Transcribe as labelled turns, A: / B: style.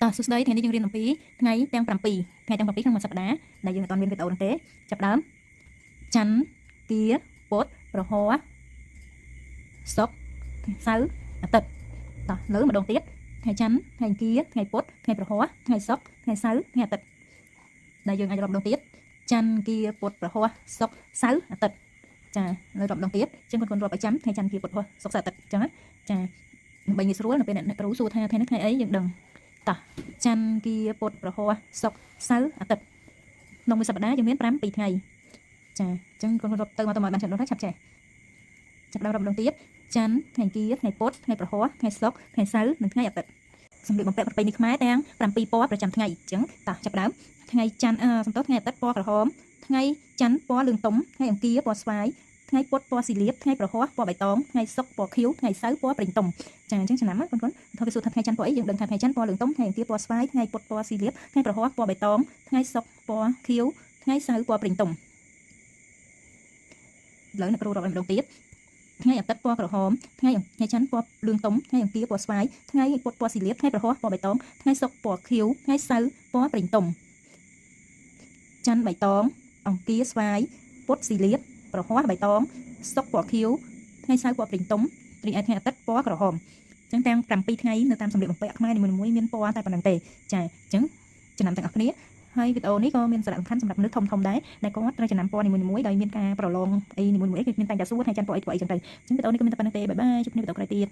A: តោះសួស្តីថ្ងៃនេះយើងរៀនអំពីថ្ងៃទាំង7ថ្ងៃទាំង7ក្នុងមួយសប្តាហ៍ដែលយើងអត់ទាន់មានវីដេអូនោះទេចាប់ដើមច័ន្ទគាពុធប្រហ័សសុក្រសៅរ៍អាទិត្យតោះលើម្ដងទៀតថ្ងៃច័ន្ទថ្ងៃអង្គារថ្ងៃពុធថ្ងៃប្រហ័សថ្ងៃសុក្រថ្ងៃសៅរ៍ថ្ងៃអាទិត្យដែលយើងអាចរាប់ម្ដងទៀតច័ន្ទគាពុធប្រហ័សសុក្រសៅរ៍អាទិត្យចាលើរាប់ម្ដងទៀតចឹងកូនៗរាប់ឲ្យចាំថ្ងៃច័ន្ទគាពុធប្រហ័សសុក្រសៅរ៍អាទិត្យចឹងណាចាដើម្បីងាយស្រួលនៅពេលអ្នកគ្រូសួរថាថ្ងៃនេះថ្ងៃអីយើងដឹងតោះច័ន្ទគាពុធប្រហ័សសុក្រសៅរ៍អាទិត្យក្នុងមួយសប្តាហ៍យើងមាន5 2ថ្ងៃចាអញ្ចឹងកូនៗរាប់ទៅមកទៅមកបានច្រើនដងហើយឆាប់ចេះចាប់ដើមរាប់ម្ដងទៀតច័ន្ទថ្ងៃអង្គារថ្ងៃពុធថ្ងៃប្រហ័សថ្ងៃសុក្រថ្ងៃសៅរ៍និងថ្ងៃអាទិត្យសម្លៀកបំពាក់ប្រពៃណីខ្មែរទាំង7ពណ៌ប្រចាំថ្ងៃអញ្ចឹងតោះចាប់ដើមថ្ងៃច័ន្ទសំទោសថ្ងៃអាទិត្យពណ៌ក្រហមថ្ងៃច័ន្ទពណ៌លឿងទុំថ្ងៃអង្គារពណ៌ស្វាយថ្ងៃពុធពណ៌ស៊ីលៀបថ្ងៃប្រហ័សពណ៌បៃតងថ្ងៃសុក្រពណ៌ខៀវថ្ងៃសៅរ៍ពណ៌ប្រេងទុំចាអញ្ចឹងចំណាំណាកូនៗថតគេសួរថាថ្ងៃច័ន្ទពណ៌អីយើងដឹងថាថ្ងៃច័ន្ទពណ៌លឿងទុំថ្ងៃអង្គារពណ៌ស្វាយថ្ងៃពុធពណ៌ស៊ីលៀបថ្ងៃប្រហ័សពណ៌បៃតងថ្ងៃសុក្រពណ៌ខៀវថ្ងៃសៅរ៍ពណ៌ប្រេងទុំឥឡូវអ្នកគ្រូរាប់ឲ្យម្ដងទៀតថ្ងៃអាទិត្យពណ៌ក្រហមថ្ងៃថ្ងៃច័ន្ទពណ៌លឿងទុំថ្ងៃអង្គារពណ៌ស្វាយថ្ងៃពុធពណ៌ស៊ីលៀបថ្ងៃប្រហ័សពណ៌បៃតងថ្ងៃសុក្រពណ៌ខៀវថ្ងៃសៅរ៍ពណ៌ប្រេងទុំច័ន្ទបៃតងអង្គារស្វាយពុធស៊ីលៀបប្រហ័សបៃតងសុក្រពណ៌ខៀវថ្ងៃសៅរ៍ពណ៌ប្រេងទុំរីឯថ្ងៃអាទិត្យពណ៌ក្រហមអញ្ចឹងទាំង7ថ្ងៃនៅតាមសម្លៀកបំពាក់ខ្មែរនីមួយៗមានពណ៌តែប៉ុណ្្នឹងទេចាអញ្ចឹងចំណាំទាំងអស់គ្នាហើយវីដេអូនេះក៏មានសារៈសំខាន់សម្រាប់មនុស្សធំៗដែរដែលគាត់ត្រូវចំណាំពណ៌នីមួយៗដោយមានការប្រឡងអីនីមួយៗគឺមានតែងតែសួរថ្ងៃច័ន្ទពណ៌អីពណ៌អីចឹងទៅអញ្ចឹងវីដេអូនេះក៏មានតែប៉ុណ្្នឹងទេបាយបាយជួបគ្នាវីដេអូក្រោយទៀត។